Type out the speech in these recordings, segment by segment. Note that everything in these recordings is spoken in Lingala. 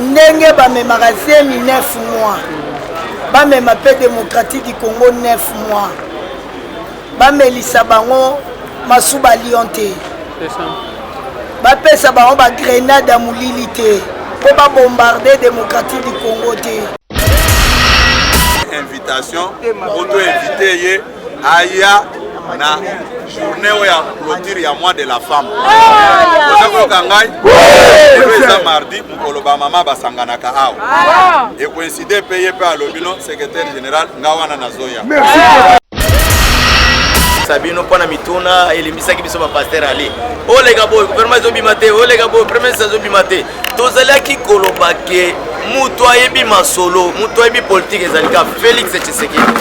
Ndenge bamemaka zemi 9 mois, bamema mpe Democratique du Congo 9 mois, bamelisa bango masuba lion te, bapesa bango bagrenade ya molili te mpo babombarde Democratique du Congo te. Invitation po to invite ye aya na journée oyo ya clôture ya mois de la femme. Oza koyoka ngai? Lelo eza mardi, mokolo ba mama basanganaka awa. Ekoincide mpe ye mpe alobi no secrétaire général nga wana nazoya. Sabino mpo na mituna elimbisaki biso bapaster ale oleka boye gouvernement ezobima te, oleka boye premier ministre azobima te. Tozalaki koloba ke moto ayebi masolo, moto ayebi politike ezali ka Félix Tshisekedi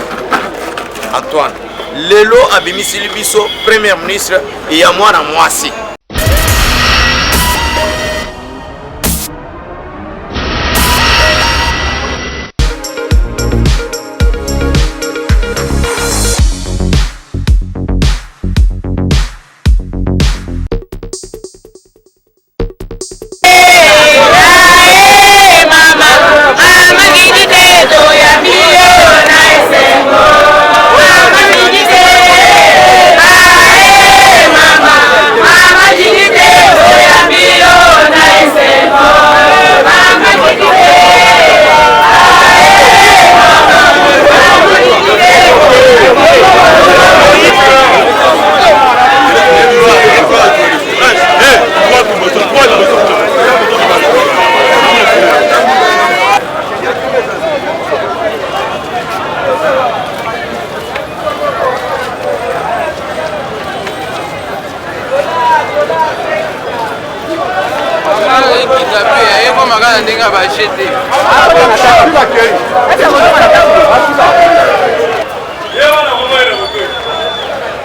Antoine. Lelo abimisili biso premier ministre ya mwana mwasi.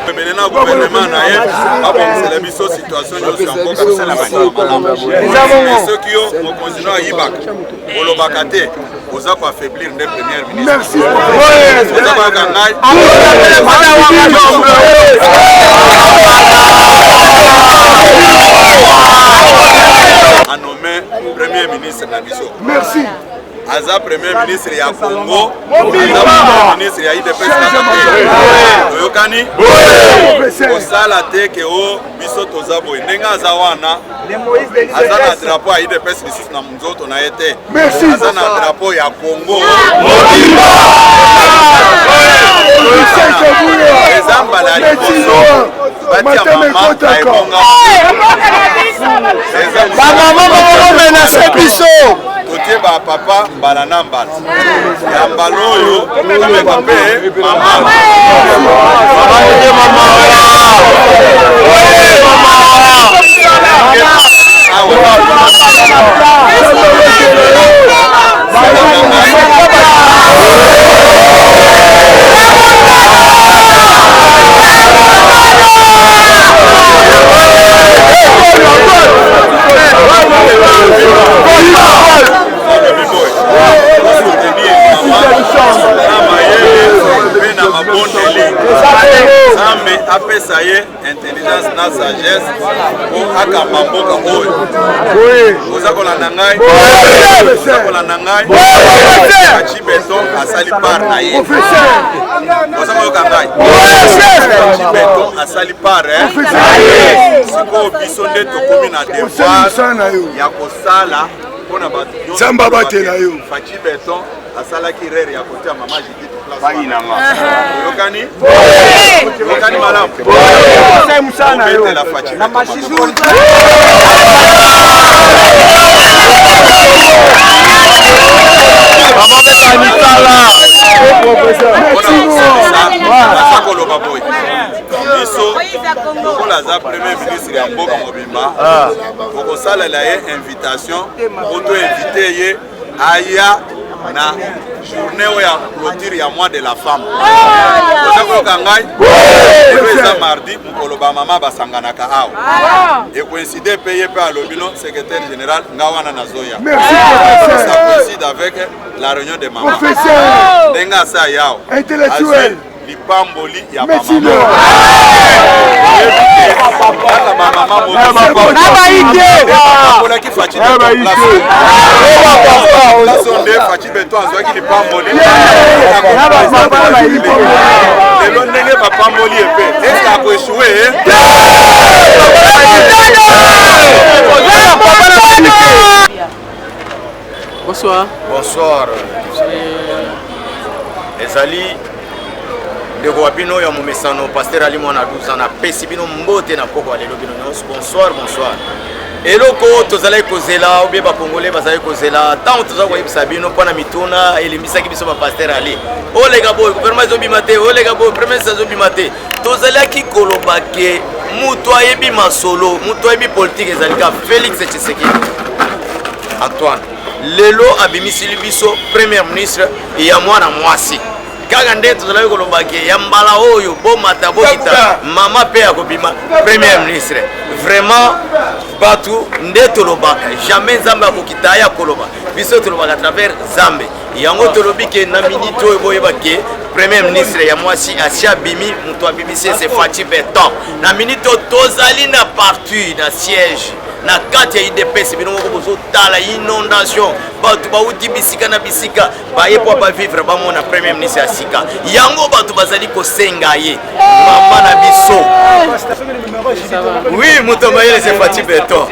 Ebele na gouvernement na ye babongisela biso situation nyonso ya mboka tosala malamu. Soki yo mokonzi no ayibaka olobaka te, oza koaffaiblir nde premier ministre. Oza koyoka ngai? Anome premier ministre na biso. Merci. Aza premier ministre ya Congo, aza premier ministre ya UDPS. Toyokani? Kosala te ke o biso toza boye. Ndenge aza wana, aza na drapeau ya UDPS lisusu na nzoto na ye te. Aza na drapeau ya Congo. Eza mbala ya liboso batia mama na ebonga. Bamama bakomenase biso. Totie ba papa mbala na mbala. Ya mbala oyo tomeka mpe mama. Mama Nzambe apesa ye intelligence na sagesse po akamba mboka oyo. Oza kolanda ngai? Oza kolanda ngai? Fatshi Beton asali part na ye. Oza koyoka ngai? Fatshi Beton asali part sikoyo biso nde tokomi na devoir ya kosala mpona bato nyonso. Nzambe abatela yo. Fatshi Beton asalaki rere ya kotia mama Judith place wana. Oyokani? Oyokani malamu? Obetela Fatshi Beton. Aza koloba boye biso lokola aza premier ministre ya mboka mobimba, tokosalela ye invitation po to invite ye aya na journée oyo ya clôture ya mois de la femme. Oza koyoka ngai? Lelo eza mardi, mokolo ba mama basanganaka awa. Ekoincide mpe ye mpe alobi no secrétaire général nga wana nazoya. Ça coïncide avec la réunion des mamans. Ndenge asa yao Intellectuel. lipamboli ya Merci. Kaka bamama Na bayike. bakolaki Fatshi Na bayike. Fatshi Beton azwaki lipamboli lelo ndenge bapamboli ye mpe eske akoechoue? Bonsoir. Bonsoir. Ezali ndeko wa bino ya momesano, Pasteur Ali Mwana 12 ans. Napesi bino mbote na poko ya lelo, bino nyonso. Bonsoir, bonsoir. Eloko tozalaki kozela, obie bakongole bazalaki kozela, ntango tozali koyebisa bino mpo na mituna elembisaki biso bapasteur Ali, oleka boye, gouvernement ezobima te, oleka boye, premier ministre azobima te, tozalaki koloba ke moto ayebi masolo, moto ayebi politike ezali ka Félix Tshisekedi Antoine. Lelo abimisili biso premier ministre ya mwana mwasi. Kaka nde tozalaki koloba ke ya mbala oyo bomata bokita, mama mpe akobima premier ministre. Vraiment, bato nde tolobaka, jamais Nzambe akokita aya koloba. Biso tolobaka à travers Nzambe. Yango tolobi ke na minute oyo boyeba ke premier ministre ya mwasi asi abimi. Moto abimisi ese Fatshi Beton. Na minute oyo tozali na parti na siège na kati ya UDPS. Bino moko bozotala inondation, bato bauti bisika na bisika, baye mpo bavivre, bamona premier ministre ya sika. Yango bato bazali kosenga ye, mama na biso. Oui, moto mayele se Fatshi Beton.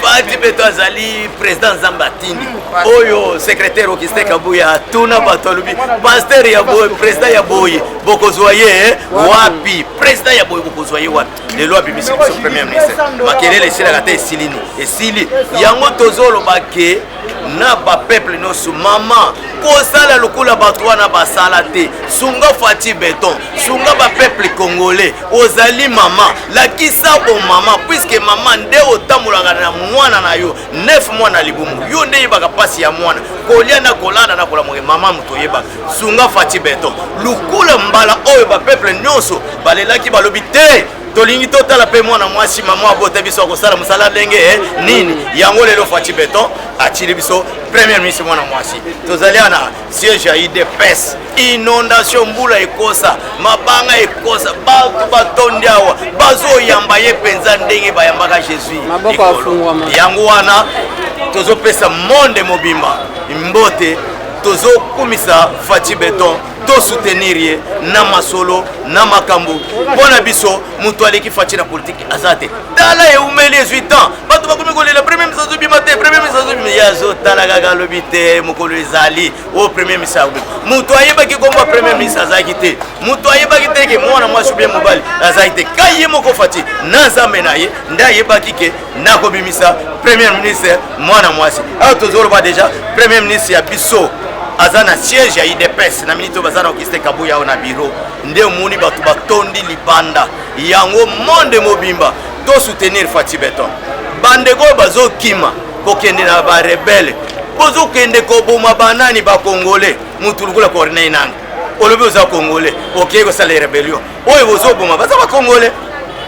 Fatshi Beton azali président Nzambe atindi. Oyo secrétaire Augustin Kabuya atuna bato, alobi: pasteur ya boye, président ya boye, bokozwa ye wapi? Président ya boye, bokozwa ye wapi? Lelo abimisi biso premier ministre. Makelele esilaka te, esilini, esili. Yango tozoloba ke na bapeuple nyonso, mama, kosala lokola bato wana basala te. Sunga Fatshi Beton, sunga bapeuple congolais. Ozali mama, lakisa bomama, puisque mama nde otambolaka na mwana na yo 9 mwana libumu. Yo nde yebaka mpasi ya mwana, kolia na kolala na kolamoke. Mama, moto oyebaka, sunga Fatshi Beton. Lukula mbala oyo bapeuple nyonso balelaki, balobi te, tolingi totala mpe mwana mwasi, mama abota biso, akosala mosala ndenge nini. Yango lelo Fatshi Beton atili biso premier ministre mwana mwasi. Tozali ana siège ya UDPS, inondation, mbula ekosa, mabanga ekosa, bato batondi awa, bazoyamba ye mpenza ndenge bayambaka Jésus. Maboko afungwama. Yango wana tozopesa monde mobimba mbote, tozokumisa Fatshi Beton, tosoutenir ye na masolo na makambo. Mpo na biso, moto aleki Fatshi na politike aza te. Tala, eumeli, ezwi temps, bato bakomi kolela: premier ministre azobima te, premier ministre azobima. Ye azotala kaka, alobi te, mokolo ezali oyo premier ministre akobima. Moto ayebaki komba premier ministre azalaki te, moto ayebaki te ke mwana mwasi obie mobali azalaki te. Kai ye moko Fatshi na Nzambe na ye nde ayebaki ke nakobimisa premier ministre mwana mwasi. Awa tozoloba déjà, premier ministre ya biso aza na siège ya UDPS. Na minute oyo baza na Augustin Kabuya awa na bureau. Nde omoni bato batondi libanda. Yango monde mobimba tosoutenir Fatshi Beton. Bandeko oyo bazokima kokende na barebelles, bozokende koboma banani? Bakongole. Mutu lokola Corneille Nanga, olobi oza congolais, okei kosala rébellion. Oyo bozoboma baza bakongole.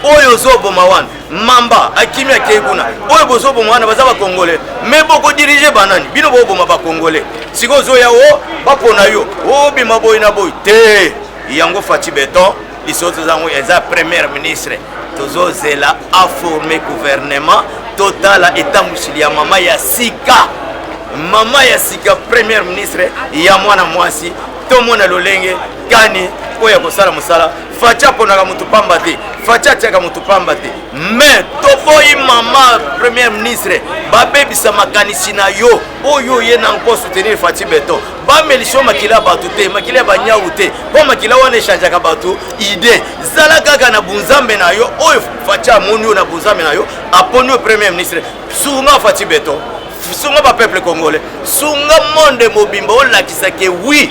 Oyo ozoboma wana, mamba akimi, akei kuna. Oyo bozoboma wana baza bakongole, mais bokodiriger banani? Bino boboma bakongole, sikoyo ozoya o bapona yo, obima boye na boye te. Yango Fatshi Beton, liso tozango eza premier ministre, tozozela aforme gouvernement, totala etambwiseli ya mama ya sika, mama ya sika, premier ministre ya mwana mwasi. Tomona lolenge kani oyo ya kosala mosala. Fatshi aponaka motu pamba te, Fatshi atiaka motu pamba te. Mais toboyi, mama premier ministre, babebisa makanisi na yo oyo ye na nko soutenir Fatshi Beton. Bamelisi yo makila ya bato te, makila ya banyau te, mpo makila wana echangeaka bato idée. Zala kaka na bunzambe na yo. Oyo Fatshi amoni yo na bunzambe na yo, aponi yo premier ministre. Sunga Fatshi Beton, sunga bapeuple congolais, sunga monde mobimba. Olakisa ke oui,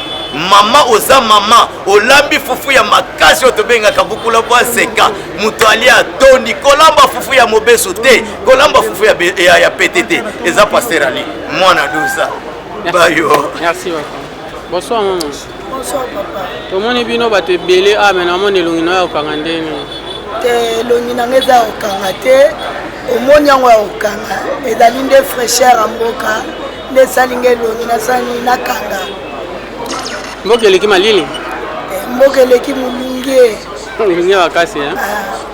mama, oza mama, olambi fufu ya makasi oyo tobengaka bukula bwa seka, moto alia atondi. Kolamba fufu ya mobeso te, kolamba fufu ya pete te. Eza Pasteur Ali Mwana Duza bayo. Merci papa. Bonsoir mama. Bonsoir papa. Tomoni bino bato ebele awa, mais namoni elongi na yo ya kokanga ndeni. Te, elongi nanga eza ya kokanga te. Omoni yango ya kokanga, ezali nde fraîcheur ya mboka nde esalinga elongi nasali nakanga. Mboka eleki malili. Mboka eleki molunge. Molunge makasi.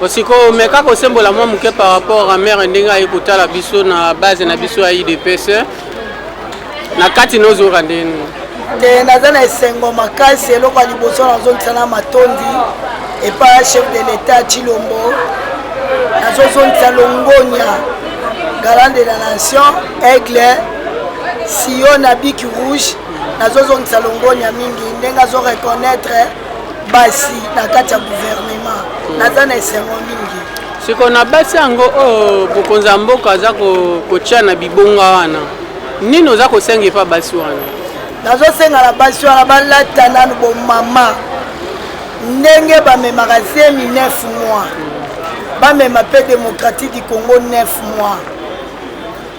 Osiko omeka kosembola mwa moke par rapport à maire, ndenge aye kotala biso na base na biso ya UDPS. Na kati nozoka ndenge nini? Te, naza na esengo makasi. Eloko ya liboso nazongisa na matondi epai ya chef de l'État Tshilombo, nazozongisa longonya garant de la nation aigle sillon na bic rouge, nazozongisa longonya mingi ndenge azo reconnaître basi na kati ya gouvernement. Naza na esengo mingi. Sikoyo na basi yango oyo mokonzi ya mboka aza kotia na bibonga wana, nini oza kosenga epa basi wana? Nazosenga na basi wana balata nanu bomama ndenge bamemaka zemi 9 mois, bamema mpe démocratique du Congo 9 mois,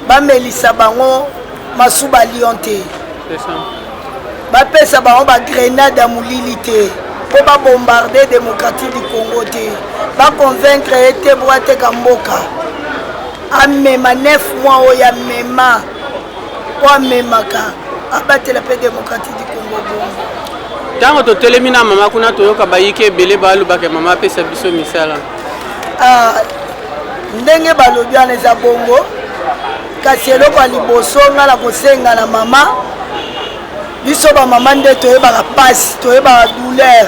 bamelisa bango masuba lion te, bapesa bango bagrenade ya molili te mpo babombarde démocratique du Congo te, baconvaincre ye te po ateka mboka. Amema 9 mois oyo amema, oyo amemaka, abatela mpe démocratique du Congo bongo. Ntango totelemi na mama kuna, toyoka bayiki ebele balobaka mama apesa biso misala. Ah, ndenge balobi wana eza bongo, kasi eloko ya liboso nga na kosenga na mama, biso bamama nde toyebaka mpasi, toyebaka douleur.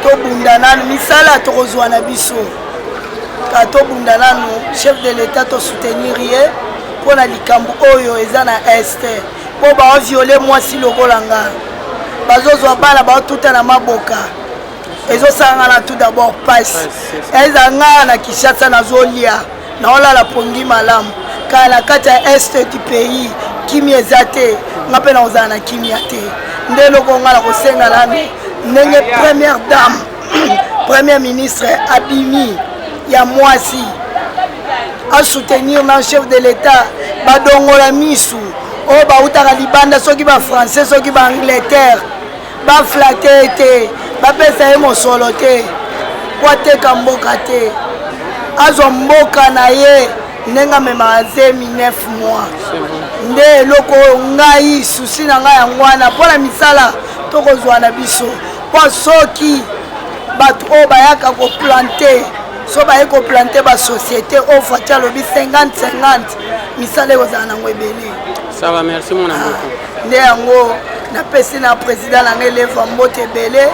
Tobunda nanu misala, tokozwa na biso ka. Tobunda nanu chef de l'État, tosoutenir ye mpo na likambo oyo eza na Est, mpo baoviole mwasi lokola nga, bazozwa bana baotuta na maboka. Ezosala nga na tout d'abord pasi. Eza nga na Kinshasa, nazolia, naolala pongi malamu, kaka na kati ya Est du pays kimia eza te. Nga mpe nakozala na kimia te. Nde eloko nga na kosenga nanu, ndenge première dame, premier ministre abimi ya mwasi, asoutenir na chef de l'État, badongola misu oyo bautaka libanda, soki bafrançais, soki baangleterre, baflatter ye te, bapesa ye mosolo te po ateka mboka te. Azwa mboka na ye ndenge amemaka zemi 9 mois. Nde eloko oyo ngai souci na ngai yango wana. Mpo na misala, tokozwa na biso, mpo soki bato oyo bayaka koplanter, so baye koplanter basociété oyo Fatshi alobi 50 50, misala ekozala nango ebele. Ça va, merci mwana mboka. Nde yango napesi na président na ngai Leva mbote ebele,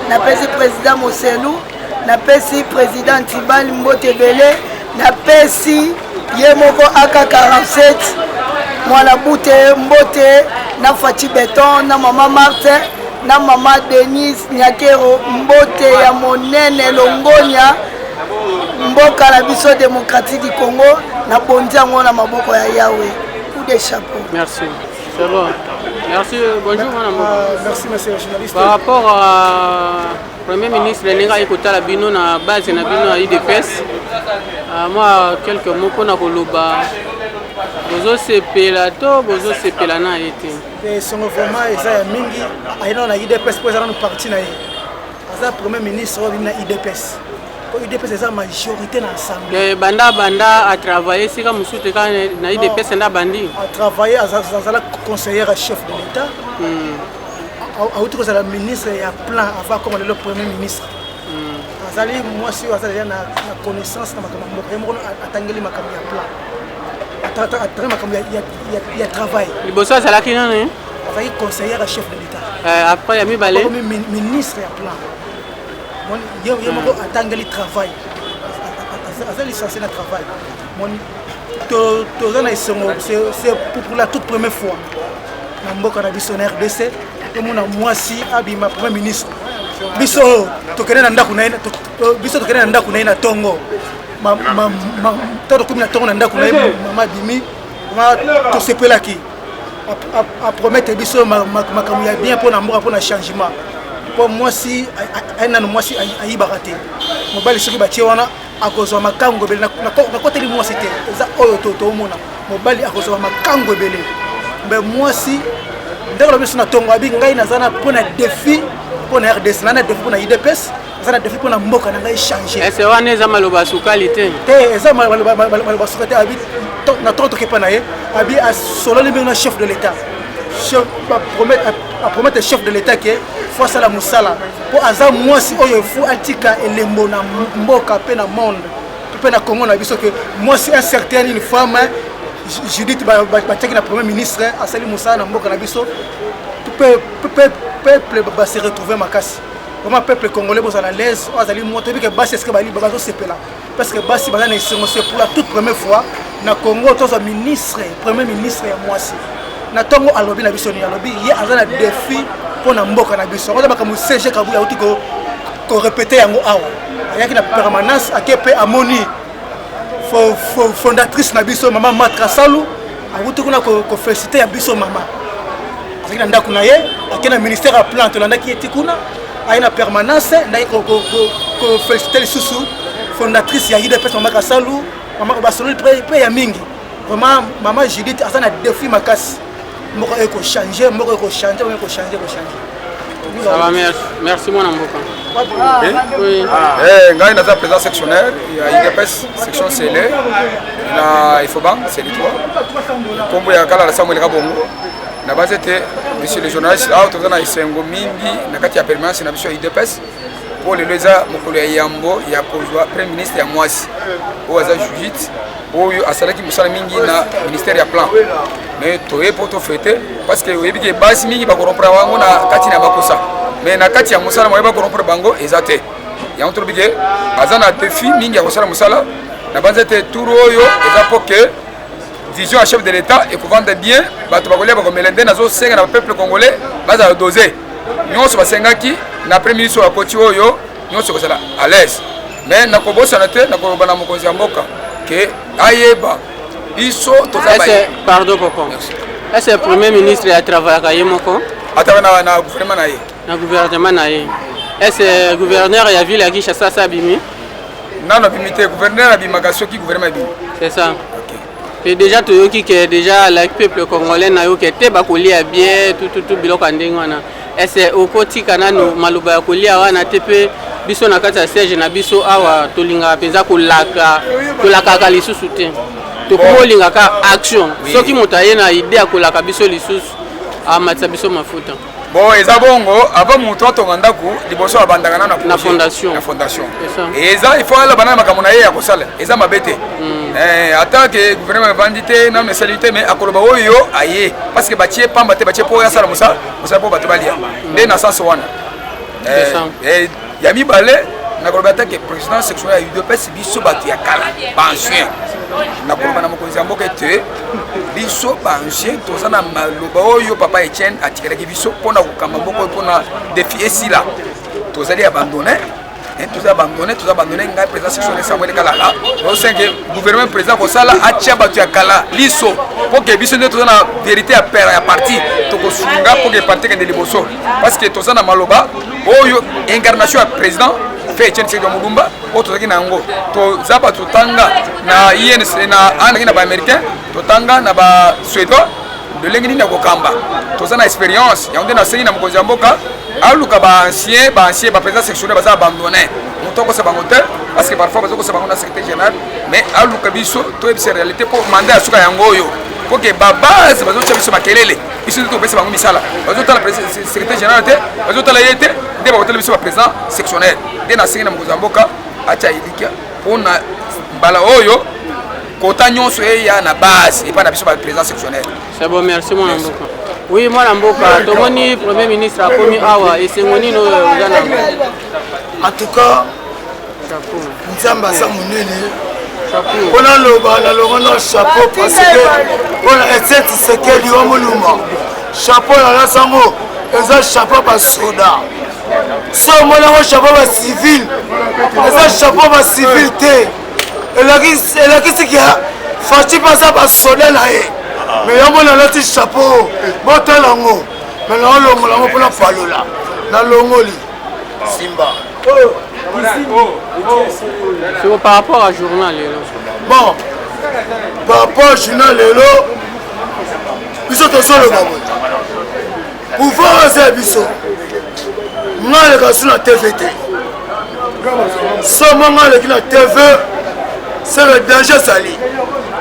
napesi président Moselu, napesi président Tibali mbote ebele, napesi ye moko aka 47 mwana bute mbote, na Fatshi Béton, na mama Martin, na mama Denise Nyakero, mbote ya monene, longonya. Mboka na biso démocratique du Congo, nabondi yango na maboko ya Yawe. Coup de chapeau. Merci, c'est bon, merci. Bonjour mwana mboka. Merci, monsieur le journaliste. Par rapport à premier ministre ndenge aye kotala bino na base na bino ya UDPS, mwa quelques mots mpona koloba, bozosepela to bozosepela na ye te? Esengo vraiment eza ya mingi. Aye nano na UDPS mpo eza nano parti na ye. Aza premier ministre oyo abimi na UDPS, po UDPS eza majorité na assemblée. Banda atravaille esika mosusu te, kaka na UDPS nde abandi? Atravaille, azala conseillère chef de l'État, auti kozala ministre ya plan avant akoma lelo premier ministre. Azali mwasi oyo aza deja na connaissance na makambo ya mboka. Ye moko atangeli makambo ya plan, atangi makambo ya travail. Liboso azalaki nani? Azalaki conseillère ya chef de l'État. Après ya mibale? Akomi ministre ya plan. Ye moko atangeli travail, aza licencié na travail. Moni toza na esengo, c'est pour la toute première fois na mboka na biso na RDC tomona mwasi abima premier ministre. Biso tokende na ndako na ye, biso tokende na ndako na ye na ntongo, to tokomi na ntongo na ndako na ye, mama abimi, tosepelaki. Apromettre biso makambo ya bien mpo na mboka, mpo na changement, mpo mwasi aye nano. Mwasi ayibaka te. Mobali soki batie wana akozwa makango ebele. Nakoteli mwasi te, eza oyo toomona. Mobali akozwa makango ebele, mbe mwasi ndenge lobi biso na ntongo abi ngai naza na mpo na défi mpo na RDC, na na défi mpo na UDPS, aza na défi mpo na mboka na ngai change. Ese wana eza maloba sukali te? Te, eza maloba suka te. Abi na ntongo tokepa na ye, abi asololi ndenge na chef de l'État, apromettre chef de l'État ke faut asala mosala mpo aza mwasi oyo faut atika elembo na mboka mpe na monde mpe na Congo na biso, ke mwasi incertaine, une femme. Judith batiaki na premier ministre asali mosala na mboka na biso peuple base retrouve makasi vraiment peuple congolais bozala l'aise oyo azali moto toyebi ke basi eske bali bazosepela parce que basi baza na esengo c'est pour la toute première fois na congo tozwa ministre premier ministre ya mwasi na ntongo alobi na biso nini alobi ye aza na défi mpo na mboka na biso yango eza makambo cg kabuya auti korepete yango awa ayaki na permanence ake mpe amoni fondatrice na biso mama matra salu awuti kuna kofelicite ya biso mama azalaki na ndako na ye ake na ministère ya plan tolandaki ye ti kuna aye na permanence ndaki kofelicite lisusu fondatrice ya udps mama kasalu mama basololi mpe ya mingi vraiment mama judith aza na défi makasi mboka ekochange mboka ekochange mboka ekochange ekochange Ça va, merci, merci mwana mboka. Oui. Eh, ngai naza président sectionnaire ya UDPS section Sele na Ifobang Sele 3. Kombo ya kala na Samuel Kabongo. Na base ete monsieur le journaliste awa toza na esengo mingi na kati ya permanence na biso ya UDPS mpo lelo eza mokolo ya yambo ya kozwa premier ministre ya mwasi oyo aza Judith oyo asalaki mosala mingi na ministère ya plan mais toye mpo tofete parce que oyebi ke basi mingi bakorompre bango na kati na bakosa mais na kati ya mosala moye bakorompre bango eza te yango tolobi ke aza na défi mingi ya kosala mosala na banza ete tour oyo eza mpo ke vision ya chef de l'état ekovanda bien bato bakolia bakomela nde nazosenga na peuple congolais bazala dose nyonso basengaki na premier ministre oyo akoti oyo nyonso ekozala à l'aise mais nakobosana te nakoloba na mokonzi ya mboka ke ayeba biso toza pardon papa est ce premier ministre atravaillaka ye moko ataka na, na gouvernement na ye na gouvernement na ye est ce gouverneur ya ville ya kinshasa asa abimi nano abimi te gouverneur abimaka soki gouvernement ebimi c'est ça okay. Et déjà toyoki ke déjà la peuple congolais na yo ke te bakolia bien tututu biloko ya ndenge wana ese okotika nano maloba ya kolia wana te mpe biso na kati ya siège na biso awa tolingaka mpenza kolaka tolakaka lisusu te tokomi olingaka action soki moto aye na idée ya kolaka biso lisusu amatisa biso mafuta bon eza bongo avant moto atonga ndako liboso abandaka nano na fondation na fondation eza il faut alaba na makambo na ye ya kosala eza mabe te hmm. eh, ata ke gouvernement evandi te nano esali te mais akoloba oyo aye parce que batie pamba te batie mpo oyo asala mosala mosala mpo bato balia hmm. nde na sens wana eh, eh, ya mibale nakoloba ata ke président sectionnaire ya udps biso bato ya kala baancien nakoloba na mokonzi ya mboka ete biso baancien toza na maloba oyo papa etienne atikelaki biso mpo na kokamba mboka oyo mpo na defi esila tozali abandonne toza abandonne toza abandonne ngai président sectionnaire samuel kalala osenke gouvernement président kosala atia bato ya kala liso mpo ke biso nde toza na verité ya pere ya parti tokosunga mpo ke parti ekende liboso parce que toza na maloba oyo incarnation ya président fe etienne tshisekedi wa mulumba oyo tozalaki na yango toza bato totanga na inc na anaki na baaméricain totanga na basuédois lolenge nini ya kokamba toza na expérience yango nde nasengi na mokonzi ya mboka aluka baancien baancien baprésident sectionnaire baza abandonne moto akosa bango te parce que parfois bazokosa bango na secrétaire général mais aluka biso toyebisa réalité mpo mandat ya suka yango oyo mpo ke babase bazotya biso makelele biso nde topesa bango misala bazotala secrétaire général te bazotala ye te nde bakotala biso baprésident sectionnaire nde nasengi na mokonzi ya mboka atya elikya mpo na mbala oyo kota nyonso eya na base epai na biso baprésident sectionnaire. C'est bon, merci mwana mboka. Oui, mwana mboka, tomoni premier ministre akomi awa, esengo nini oyo oza na En tout cas, nzambe aza monene mpo naloba nalongo na chapeau parce que mpo na etienne tisekedi wa moluma chapeau nalati yango eza chapeau basoda so omoni yango chapeau bacivile eza chapeau bacivile te elakisi ke faci mpe aza basoda na ye me yango nalati chapeau botala yango me naolongola yango mpona palola nalongoli simba Siko par rapport à journal lelo. Bon, par rapport à journal lelo, biso tozoloba boye pouvoir eza ya biso nga aleka su na tv te somo nga aleki na tv c'est le danger ezali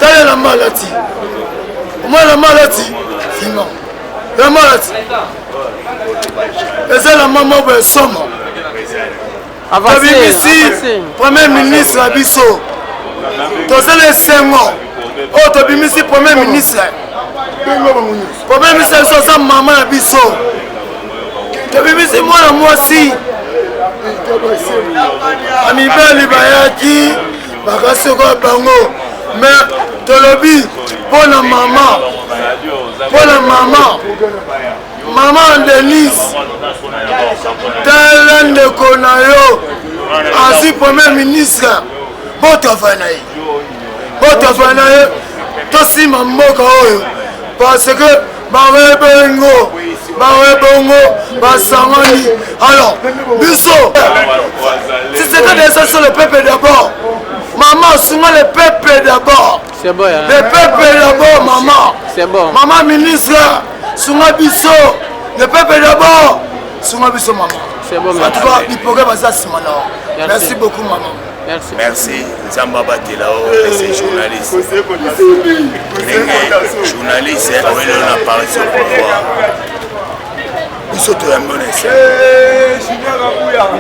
tala elamba alati omona elamba alati fima elamba alati eza elamba moko ya somo tobimisi premier ministre na biso toza na esengo. Oyo tobimisi premier ministre. Premier ministre biso aza mama na biso. Tobimisi mwana mwasi. Bamibali bayaki bakasoko bango mais tolobi mpo na mama mpo na mama mama Denise tala ndeko na yo azwi premier ministre botava na ye botava na ye tosima mboka oyo parce que bawebengo bawebongo basangani alors biso Tshisekedi eza sur le peuple d'abord maman sunga le peuple d'abord C'est bon, hein? Le peuple d'abord maman C'est bon. Maman ministre sunga biso le peuple d'abord sunga biso maman. C'est bon, En tout cas, bipoke baza nsima na yo. Merci beaucoup maman. Merci. Merci Nzambe abatela o monsieur journaliste. Ndenge journaliste oyelo na parti au pouvoir. Biso toyambi na esengo.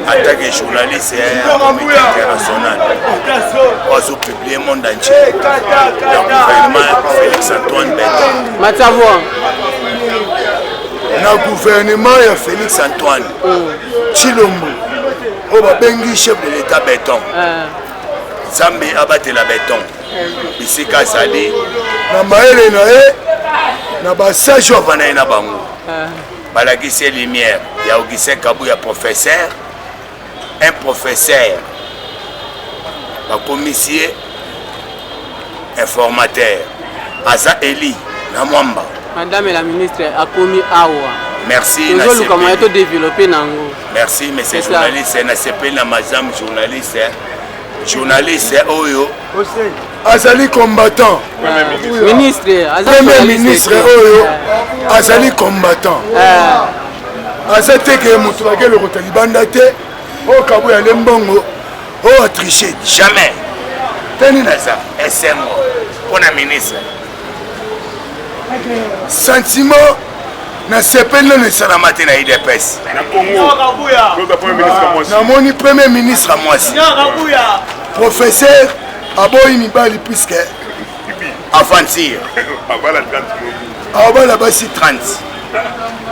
En tant que journaliste ya comité international oyo azopublie monde entier na gouvernement Félix Antoine Beton. Matavua. Na gouvernement ya Félix Antoine Tshilombo oyo babengi chef de l'état Beton. Nzambe abatela Beton bisika azali na mayele na ye na basage oyo avanda ye na bango balakisi ye lumière ya Augustin Kabuya professeur un professeur bakomisi ye informateur aza eli na mwamba. Madame la ministre akomi awa. Merci. Tozoluka moyen to développer nango. Merci monsieur journaliste, nasepeli na madame journaliste. Journaliste oyo azali combattant. Ministre, aza premier ministre oyo azali combattant. Aza te ke moto bake lokota libanda te oyo Kabuya ale mbongo oyo atriche jamais. Tani naza esengo mpo na ministre. Sentiment nasepeli nano esalama te na UDPS. Namoni premier ministre ya mwasi professeur aboyi mibali puisque aventure abala basi 30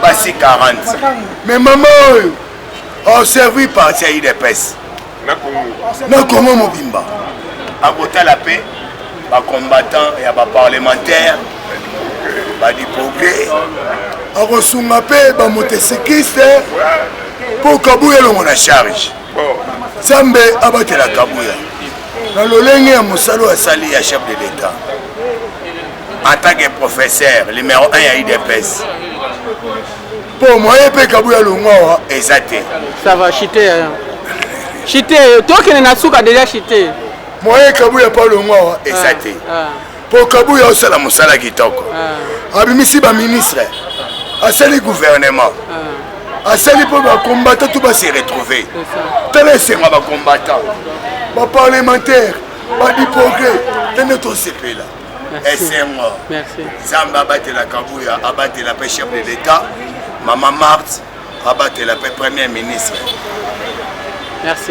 basi 40 mais mama oyo aservi parti ya UDPS na Congo mobimba. Akotala mpe bacombattant ya baparlementaire badiprogrès, akosunga mpe bamotocycliste mpo Kabuya elongo na charge. Nzambe abatela Kabuya na lolenge ya mosala oyo asali ya chef de l'État en tant que professeur numéro 1 ya UDPS. Mpo moye mpe Kabuya longwa awa eza te. Ça va chuter. Chuter, tokende na suka déjà chuter. Moye Kabuya pa longwa awa eza te. Mpo Kabuya osala mosala kitoko. Abimisi ba ministre, asali gouvernement, asali mpo bacombattant to base retrouver. Tala esengo ba combattant, ba parlementaire, ba diprogrès, tende tosepela. Esengo. Nzambe abatela Kabuya, abatela pe chef de l'État, Mama Marthe, abatela pe premier ministre. Merci.